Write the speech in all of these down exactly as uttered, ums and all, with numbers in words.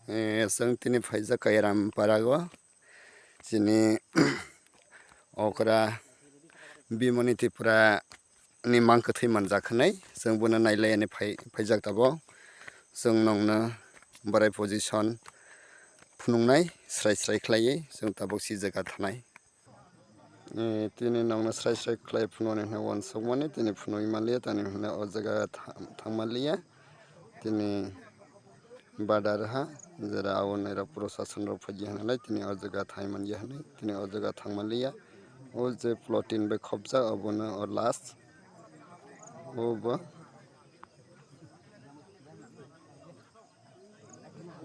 Eh, chwng tini phaijak Kairam parago. Chini okra Bimoni Tripura ni mang kwthwi manjak hwnwi chwng bono nailaiyani phai-, phaijak tabok. Chwng nongno borai position phunuknai srai srai khlaiwi chwng tabok si jaga thanai. Eh, tini nongno srai srai khlai phunuknani hwnwi uansukmani tini phunugwi manliya, tani hwnwi o jaga tha-, thangmanliya. Tini badar ha, jera abo nairok procession rok phaidi hwnwi tini o jaga thai manya hwnwi tini o jaga thangmanliya. O je plot tin bai khopjak obono o last. Obo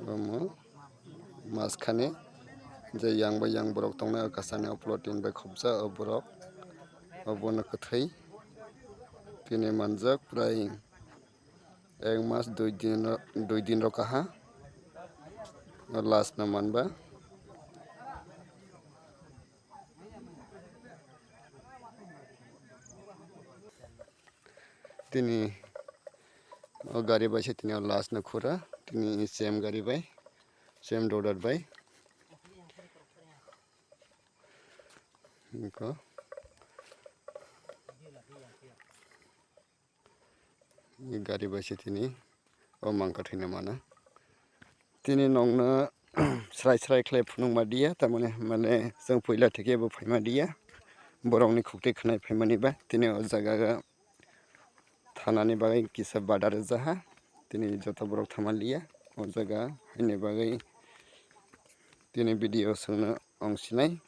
omo maskhani je yang bai yang borok tongnai o kasani o plot tin bai khopjak o borok obono kwthwi tini manjak prai. Ek mas dui din ro-, dui din rok kaha. Last no manba. Tini o gari bai se tini o last no khura. Tini same gari bai, same loader bai. Iko. Gari bai se tini o mang kathwino mano. Tini nongno srai srai khlai phunukma diya, tamani mane chwng puila theke bo phaima diya. Borokni khukti khwnai phaimani ba tini o jaga thanani bagwi kisa bada rwjaha. Tini joto borok thama liya o jaga haini bagwi tini video chwngno ong sinai